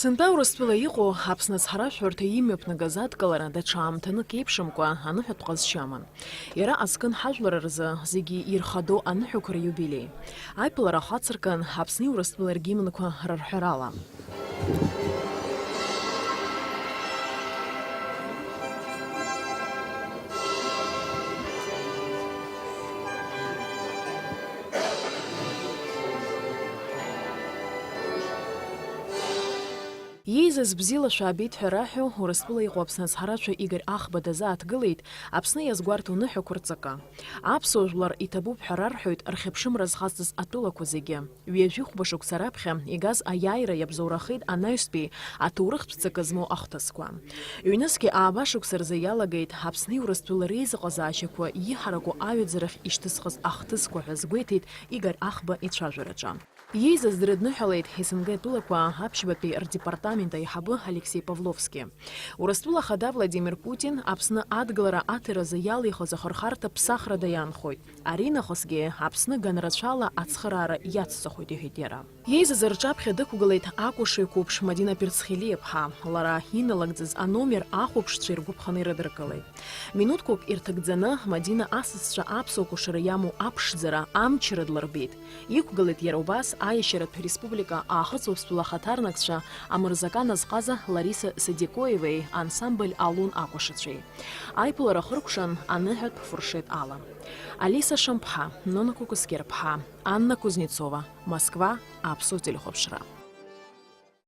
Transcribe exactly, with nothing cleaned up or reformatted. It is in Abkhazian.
Сынтәа Урыстәыла иҟоу Аԥсны ацҳаражәҳәарҭа имҩаԥнагаз адкылара даҽа аамҭанык еиԥшымкәа аныҳәатә ҟазшьа аман. Иара азкын ҳажәлар рзы зегьы ирхадоу аныҳәақәа рюбилеи. Аиԥылара ахацыркын Аԥсни Урыстәылеи ргимнқәа рырҳәарала. Иеизаз бзиала шәаабеит ҳәа раҳәо, Урыстәыла иҟоу Аԥсны ацҳаражәҳәаҩ Игорь Ахба дазааҭгылеит Аԥсны иазгәарҭо ныҳәақәа рҵакы. Аԥсуа жәлар иҭабуп ҳәа рарҳәоит рхьыԥшымра зхасҵаз атәылақәа зегьы. Ҩажәи хәба шықәса раԥхьа игаз аиааира иабзоурахеит анаҩстәи аҭоурыхтә ҵакы змоу ахҭысқәа. Ҩнызқьи ааба шықәса рзы иалагеит Аԥсни Урыстәылеи реизыҟазаашьақәа иҳараку аҩаӡарахь ишьҭызхыз ахҭысқәа ҳәа азгәеиҭеит Игорь Ахба ицәажәараҿы. Иеизаз дрыдныҳәалеит С Н Г атәылақәа аԥшьбатәи рдепартамент аиҳабы Алексеи Павловски. Урыстәыла Ахада Владимир Путин Аԥсны адгылара аҭаразы иалихыз ахырхарҭа ԥсахрада иаанхоит. Аринахысгьы Аԥсны ганрацәала ацхыраара иацҵахоит, иҳәеит иара. Иеизаз рҿаԥхьа дықәгылеит акәашаҩ қәыԥш Мадина Перцхелиаԥҳа. Лара иналагӡаз аномер ахәаԥшцәа иргәаԥханы ирыдыркылеит. Минуҭқәак ирҭагӡаны Мадина асасцәа аԥсуа кәашара иамоу аԥшӡара амчра длырбеит. Иқәгылеит иара убас аиашьаратә республика Аахыҵ Уаԥстәыла ахаҭарнакцәа Амырзакан Азҟаза Лариса Садикоевеи ансамбль Алун акәашацәеи. Аиԥылара ахыркәшан аныҳәатә фуршет ала. Алиса Шамԥҳа, Нона Кәыкәскьырԥҳа, Анна Кузнецова, Москва, Аԥсуа телехәаԥшра.